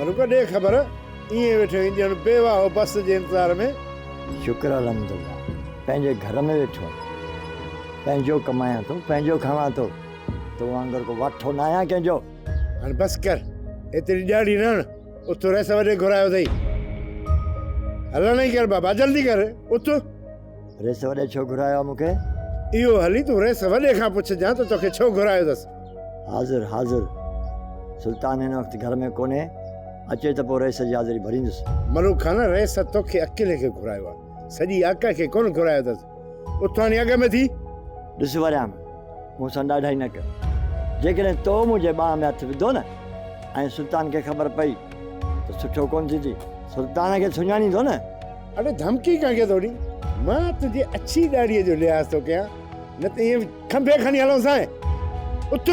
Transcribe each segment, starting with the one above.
ملوڪ ڏي خبر، ائين ويٺو آهين ڄڻ بيواهو بس جي انتظار ۾. شڪر الحمدالله پنهنجي گهر ۾ ويٺو آهيان. پنهنجو ڪمايان ٿو، پنهنجو کاوان ٿو. تو وانگر ڪو واٺو ناهيان ڪنهن جو. هاڻي بس ڪر، ايتري ڏياڙي نه هڻ. اٿ رئيس وڏي گهرايو اٿئي. هلڻ ئي ڪر بابا، جلدي ڪر، اٿ. رئيس وڏي ڇو گهرايو آ مون کي؟ اهو هلي تون رئيس وڏي کان پڇجان ته توکي ڇو گهرايو اٿس. حاضر حاضر. سلطان هن وقت گهر ۾ ڪونهي، اچي ته پوء رئيس جي حاضري ڀريندس. ملوڪ خان، رئيس توکي اڪيلي کي گهرايو آ، سڄي آڪهه کي ڪونه گهرايو اٿس. اٿ هاڻي اڳ ۾ ٿي. ڏس وريام، مون سان ڏاڍائي نه ڪر. جيڪڏهن تو منهنجي ٻانهن ۾ هٿ وڌو نه ۽ سلطان کي خبر پئي ته سٺو ڪونه ٿيندي. سلطان کي سڃاڻين ٿو نه؟ اڙي ڌمڪي ڪنهن کي ٿو ڏين؟ مان تنهنجي اڇي ڏاڙهيء جو لحاظ ٿو ڪيان، نه ته ائين کنڀي کڻي هلونسانء. اٿ!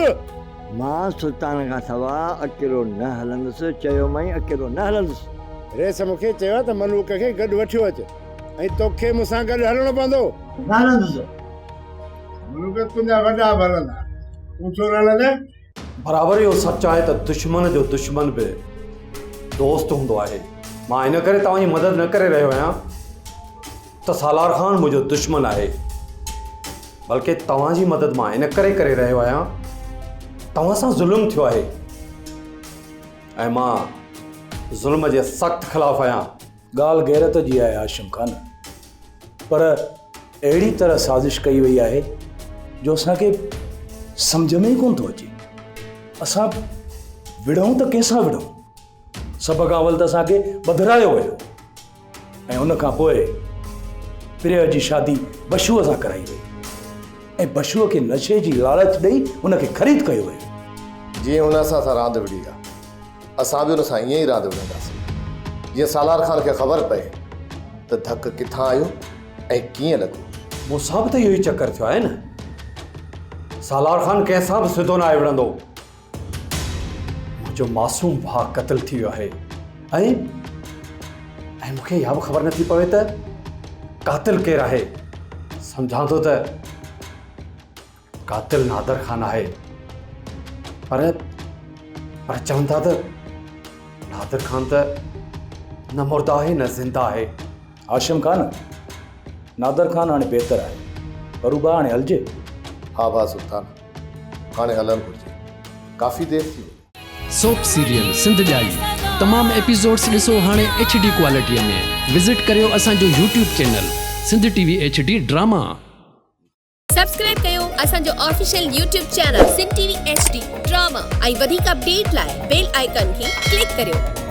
مان سلطان کان سوا اڪيلو نه هلندس، چيومانء اڪيلو نه هلندس. رئيس مون کي چيو آهي ته ملوڪ کي گڏ وٺيو اچ ۽ توکي مون سان گڏ هلڻو پوندو. نه هلندس. ملوڪ تنهنجا وڏا به هلندا، تون ڇو نه هلندين؟ برابر اهو سچ آهي ته دشمن جو دشمن به دوست هوندو آهي. مان ان ڪري توهان جي مدد نه ڪري رهيو آهيان ته سالار خان منهنجو دشمن آهي بلڪه توهان جي مدد مان ان ڪري ڪري رهيو آهيان توهان سان ظلم ٿيو آهي ۽ مان ظلم جي سخت خلاف آهيان. ڳالهه غيرت جي آهي هاشم خان پر اهڙي طرح سازش ڪئي وئي آهي جو اسان کي سمجهه ۾ ئي ڪونه ٿو اچي. اسان وڙهون ته ڪنهن سان وڙهون؟ سڀ کان اول ته اسان کي ٻڌرايو ويو ۽ ان کان پوء پريا جي شادي بشوء سان ڪرائي وئي ۽ بشوء کي نشي جي لالچ ڏئي ان کي خريد ڪيو ويو. جيئن هن اسان سان راند وڙهي آ. اسان به ان سان ائين ئي راند وڙهنداسين، جيئن سالار خان کي خبر پئي ته ڌڪ ڪٿان آيو ۽ ڪيئن لڳو. مون سان به ته اهو ئي چڪر ٿيو آهي نه. سالار خان ڪنهن سان به سڌو ناهي وڙهندو. منهنجو معصوم ڀاء قتل ٿي ويو آهي ۽ ۽ مون کي اها به خبر نٿي پوي ته قاتل ڪير آهي. سمجهان ٿو ته قاتل نادر خان آهي پر پر چون ٿا ته نادر خان ته نه مرده آهي نه زنده آهي. هاشم خان، نادر خان هاڻي بهتر آهي. پروبا هاڻي هلجي؟ ها ڀاء سلطان، هاڻي هلڻ گهرجي. ڪافي دير ٿي وئي. سوپ سيريل سنڌ ڄائي تمام ايپيسوڊس ڏسو هاڻي ايڇ ڊي ڪوالٽي ۾ وزٽ ڪريو اسان جو YouTube channel Sindh T V H D drama. Subscribe ڪيو اسان جو official YouTube channel Sindh T V H D drama ۽ وڌيڪ اپڊيٽ لاء بيل آئيڪان کي ڪلڪ ڪريو.